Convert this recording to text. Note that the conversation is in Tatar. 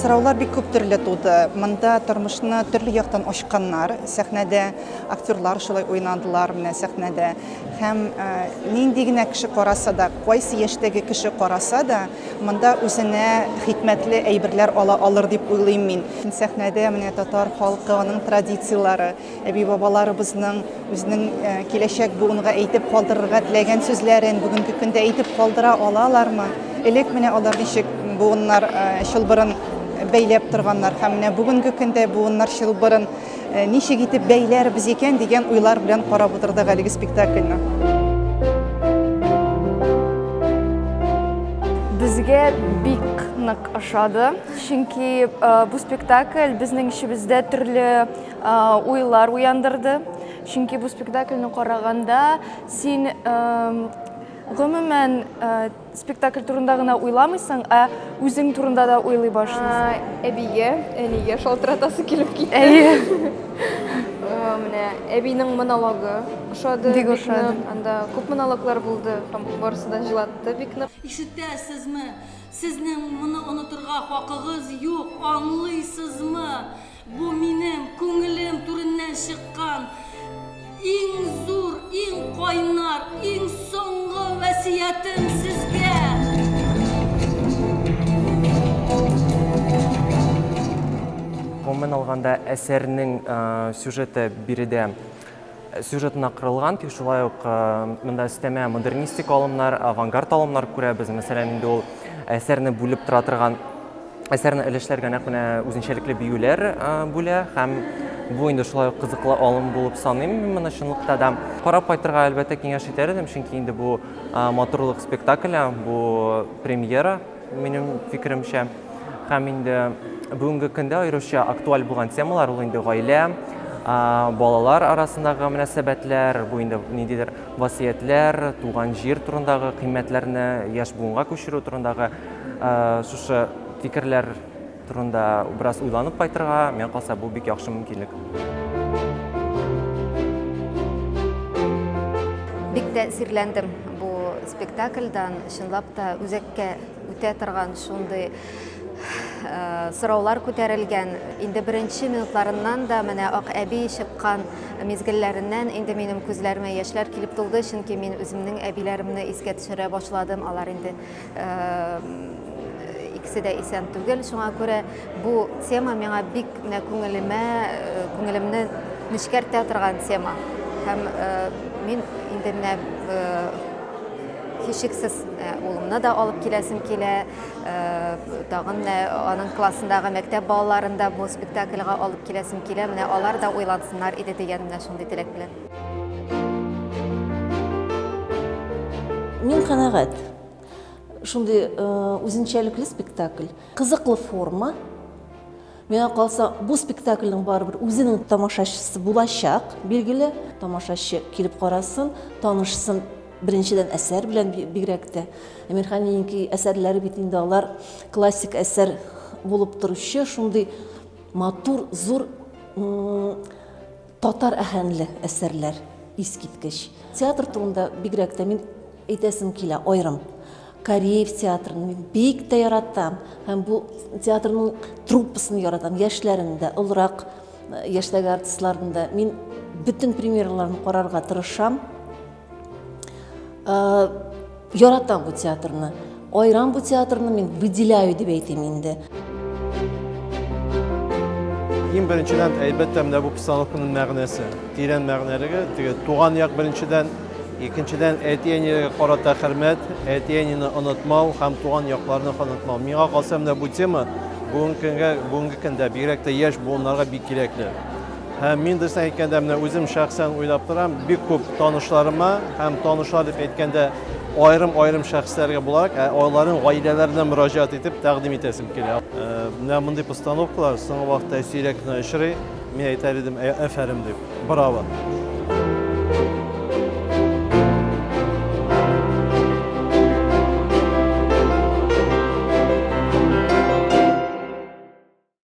Сораулар бик күп төрле туды. Монда тормышны төрле яктан ачканнар. Сәхнәдә актерлар шулай уйнадылар менә сәхнәдә. Һәм нинди генә кеше караса да, кайсы яшьтәге кеше караса да, монда үзенә хикмәтле әйберләр ала алыр дип уйлыйм мин. Сәхнәдә менә татар халкы, аның традицияләре, әби-бабаларыбызның үзенең киләчәк буынга әйтеп калдырырга теләгән сүзләрен бүгенге көндә әйтеп калдыра алалармы? Элек менә алар ничек буыннар чылбырын бәйләп торганнар һәм менә бүгенге көндә буыннар чылбырын ничек итеп бәйләрбез икән дигән уйлар белән карап утырдык әлеге спектакльне. Безгә бик нык ошады, чөнки бу спектакль безнең эчебездә төрле уйлар уяндырды. Чөнки бу спектакльне караганда син гомумән спектакль турында гына уйламыйсың, ә үзең турында да уйлый башлыйсың. Әбигә, әнигә шалтыратасы килеп китте. Әйе. Менә әбинең монологы ошады. Бик ошады. Анда күп монологлар булды һәм барысы да җылатты бик нык. Ишетәсезме? Сезнең моны онытырга хакыгыз юк, аңлыйсызмы? Бу минем күңелем түреннән чыккан иң зур, иң кайнар, иң соңгы вәсыятем сезгә! Гомумән алганда, әсәрнең сюжеты биредә сюжетына корылган, тик шулай ук монда өстәмә модернистик алымнар, авангард алымнар күрәбез. Мәсәлән, инде ул әсәрне бүлеп тора торган әсәрне өлешләргә нәкъ менә үзенчәлекле биюләр бүлә һәм бу инде шулай ук кызыклы алым булып саныйм мин моны чынлыкта да. Карап кайтырга, әлбәттә, киңәш итәр идем, чөнки инде бу матурлык спектакле, бу премьера, минем фикеремчә. Һәм инде бүгенге көндә аеруча актуаль булган темалар ул инде гаилә, балалар арасындагы мөнәсәбәтләр, бу инде ниндидер васыятьләр, туган җир турындагы кыйммәтләрне яшь буынга күчерү турындагы шушы фикерләр турында бераз уйланып кайтырга, миңа калса, бу бик яхшы мөмкинлек. Бик тәэсирләндем бу спектакльдан, чынлап та үзәккә үтә торган шундый сораулар күтәрелгән. Инде беренче минутларыннан да менә Ак әби чыккан мизгелләреннән инде минем күзләремә яшьләр килеп тулды, чөнки мин үземнең әбиләремне искә төшерә башладым. Алар инде икесе дә исән түгел. Шуңа күрә бу тема миңа бик менә күңелемә, күңелемне нечкәртә торган тема. Һәм мин инде менә һичшиксез улымны да алып киләсем килә. Тагын менә аның классындагы мәктәп балаларын да бу спектакльгә алып киләсем килә. Менә алар да уйлансыннар иде дигән менә шундый теләк белән. Мин канәгать. Шундый үзенчәлекле спектакль, кызыклы форма. Миңа калса, бу спектакльнең барыбер үзенең тамашачысы булачак, билгеле. Тамашачы килеп карасын, танышсын беренчедән әсәр белән бигрәк тә. Әмирхан Еники әсәрләре бит инде алар классик әсәр булып торучы шундый матур, зур татар әһәнле әсәрләр, искиткеч. Театр турында бигрәк тә мин әйтәсем килә, аерым. Кариев театрын мин бик тә яратам. Һәм бу театрның труппасын яратам, яшьләрен дә, олырак яшьтәге артистларны да. Мин бөтен премьераларын карарга тырышам. Яратам бу театрны. Айрам бу театрны мин выделяю дип әйтим инде. Иң беренчедән, әлбәттә, менә бу постановканың мәгънәсе, тирән мәгънәлеге, теге туган як беренчедән, икенчедән, әти-әниләргә карата хөрмәт, әти-әнине онытмау һәм туган якларны онытмау. Миңа калса, менә бу тема бүгенге көнгә, бүгенге көндә бигрәк тә яшь буыннарга бик кирәкле. Һәм мин дөресен әйткәндә, менә үзем шәхсән уйлап торам, бик күп танышларыма һәм танышлар дип әйткәндә, аерым-аерым шәхесләргә буларак, ә аларның гаиләләренә мөрәҗәгать итеп тәкъдим итәсем килә. Менә мондый постановкалар соңгы вакытта сирәк кенә очрый. Мин әйтәр идем, афәрин дип. Браво!